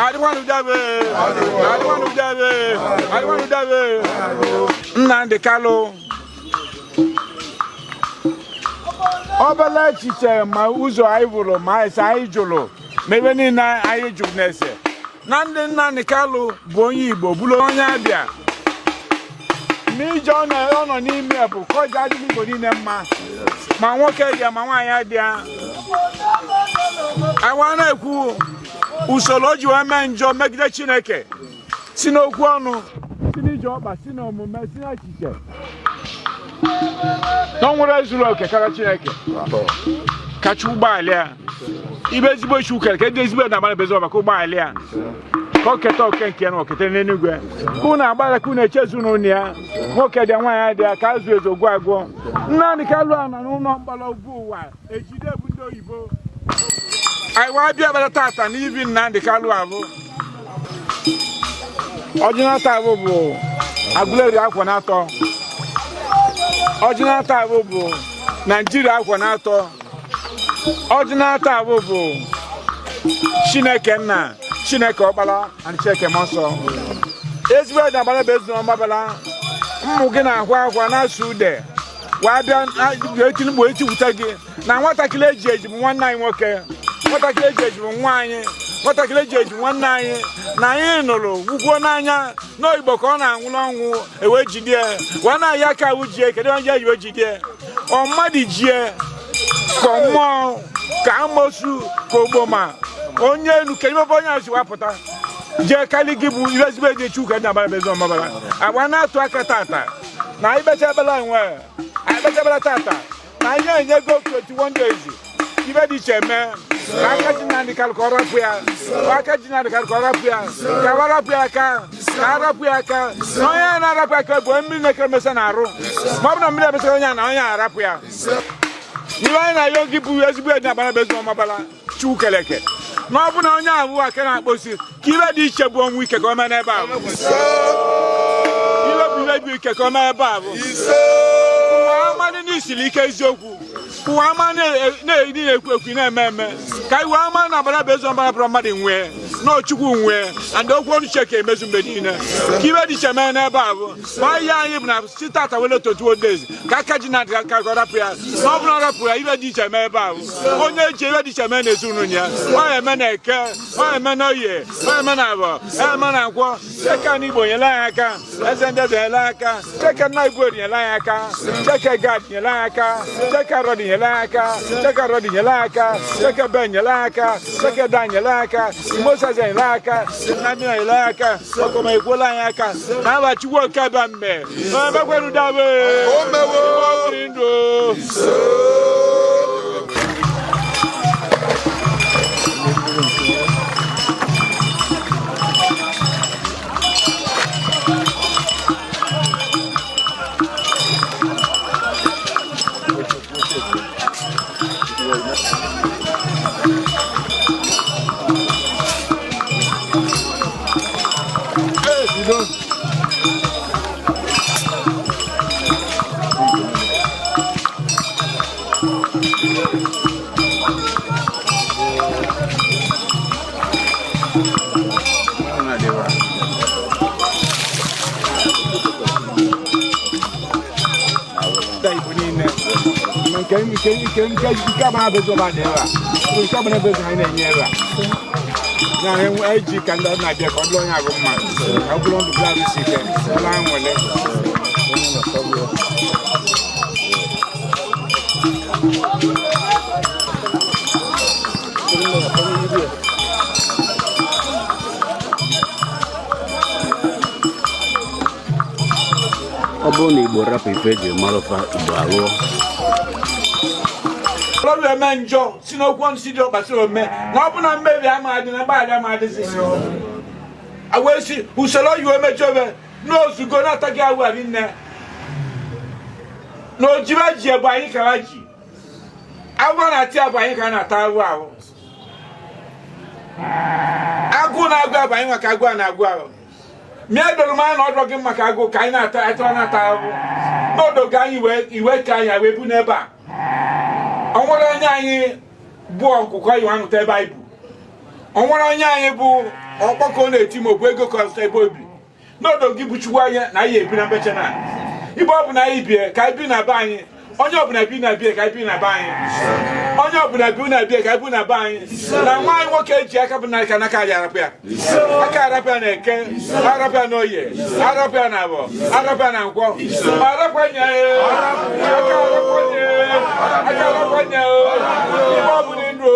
Adịkwanụ debe, adịkwanụ debe, adịkwanụ debe. Nnamdi Kalụ, obele echiche ma ụzọ anyị bụrụ ma ese anyị jụrụ ma ebe niile anyị jụrụ na-ese na ndị Nnamdi Kalụ bụ onye Igbo, bụrụ onye Abịa, ma ije ọ nọ n'ime bụ ka ọ ji adịghị Igbo niile mma, ma nwoke dị ya ma nwaanyị dị ya. Anyị na-ekwu usoro o ji wee mee njọ megide Chineke, si n'okwu ọnụ, si n'ije ọkpa, si n'omume, si n'echiche, na ọ nwere zuru oke karịa Chineke kacha ụgbọala ya ibe ezigbo chi ukere ka ndị ezigbo na-agbara ebe maka ụgbọala ya ka o keta oke nke ya na okete n'eluigwe, ka unu agbara, ka unu eche ezinụlọ ya, nwoke dị, nwaanyị dị ya, ka azụ ezu ogwu agụọ. Nnamdi Kalụ a nọ n'ụlọ mkpọrọ bụ ụwa ejide bụ ndị oyibo. Anyị wee bịa bịara tata n'ibi Nnamdi Kalụ abụ ọjịnata abụ bụ Aguleri akwa na-atọ, ọjịnata abụ bụ Naijiria akwa na-atọ, ọjịnata abụ bụ Chineke nna, Chineke ọkpara and Chineke mmụọ nsọ. Ezigbo ede agbara bụ ezinụlọ mgbabara mmụ gị na-ahụ akwa na-asụ ude wee bịa eti mkpu etiwute gị na nwatakịrị eji eji bụ nwanne anyị nwoke, nwatakịrị eji eji bụ nwa anyị, nwatakịrị eji eji nwanne anyị, na anyị nụrụ gwukwuo n'anya n'oyibo ka ọ na-anwụrụ ọnwụ ewee jidie wee na-ayị aka awụ jie. Kedu onye eji wee jidie? Ọ mmadụ jie ka mmụọ ka amosu ka ogboma onye elu? Kedu ebe onye ahụ si wapụta jee kali gị bụ ibe ezigbo eji echu ka ndị agbara ezi ọmabara agba na-atụ aka tata na anyị kpecha ekpere nwe anyị kpecha ekpere tata na anyị enyego 21 days ibe dị iche mee ka aka ji Nnamdi Kalụ ka ọ rapụ ya, ka aka ji Nnamdi Kalụ ka ọ rapụ ya, ka ọ rapụ ya aka, ka a rapụ ya aka, na onye na-arapụ aka bụ mmiri na-ekere mesa na arụ, ma ọ bụ na mmiri emesara onye a na onye arapụ ya. Ibe anyị na-ayọ gị bụ ezigbo edi agbara bụ ezigbo ọmabala Chukwu keleke na ọ bụ na onye ahụ aka na-akpọsi ka ibe dị iche bụ ọnwụ ike ka o mee n'ebe ahụ, ibe bụ ibe bụ ike ka o mee ebe ahụ. Ụwa amadị n'isiri ike eziokwu, ụwa ama na-eri na-ekwu ekwu na-eme eme ka iwe ama na agbara bụ ezi ọmabara bụrụ mmadụ nwee na Chukwu nwee and okwu ọnụ Chineke emezu mgbe niile ka ibe dị iche mee n'ebe ahụ. Ma ihe anyị bụ na si tata wele 21 days ka aka ji na-adị ka ọ rapụ ya, na ọ bụrụ na ọ rapụ ya, ibe dị iche mee ebe ahụ. Onye eji ibe dị iche mee n'ezinụlọ ya, ọ eme na eke, ọ eme na oye, ọ eme na abọ, ọ eme na nkwọ. Cheke na Igbo nyere anyị aka, eze ndị eze nyere anyị aka, Cheke nna Igbo nyere anyị aka, Cheke Gad nyere anyị aka, Cheke Rọdị nyere anyị aka, Cheke Rọdị nyere anyị aka, Cheke Ben nyere anyị aka, Cheke Dan nyere anyị aka, Moses nyere anyị aka, Nnamdi nyere anyị aka, Ọkọma ekwuola anyị aka na aba Chukwu oke ebe mme emekweru dabe mmiri ndụ. Igbo niile nke nke nke nke nke agbara bụ ebe a dị ebe a, nke agbara bụ ebe anyị na-enye ebe a na eji ka ndị na-abịa ka ọ bụrụ onye abụ mma, ka ọ bụrụ ndụ, bụrụ arụsi ike, bụrụ anwụle. Ọ bụrụ na Igbo rapụ ife eji mara fa, Igbo alụọ. Ọlọrụ eme njọ si n'okwu ọnụ, si dị ọkpa, si ome na ọ bụ na mmebi ama adị na mgbaghara ama adịzi wee si usoro yi emejọbe n'ozugo na-ataghị awụ ari nne na ojibe ji bụ anyị ka ha ji agwọ na-atị abụ anyị ka a na-ata ahụ ahụ agụụ na-agụ abụ anyị maka agụụ a na-agụ ahụ mịa doro m anya na ọdọ gị maka agụụ ka anyị na-ata atọ na-ata ahụ n'odogo anyị wee iwe ka anyị wee bu n'ebe a. Ọ nwere onye anyị bụ ọkụkọ anyị anụta ebe anyị bụ, ọ nwere onye anyị bụ Ọkpọkọ ọ na-eti ma okwu ego ka ọ zụta ebe obi n'ọdọ gị bụ Chukwu anya na anyị ebi na mbeche na ibe ọ bụla anyị bie ka anyị bi na be anyị. Onye ọbụla bi na bie ka anyị bi na be anyị. Onye ọbụla bi na bie ka anyị bi na be anyị. Na nwa anyị nwoke eji aka bụ na aka n'aka anyị arapụ ya aka, arapụ ya na Eke, arapụ ya na Oye, arapụ ya na Abọ, arapụ ya na Nkwọ, arapụ ya aka, arapụ ya aka, arapụ ya ibe ọ bụla ndụ.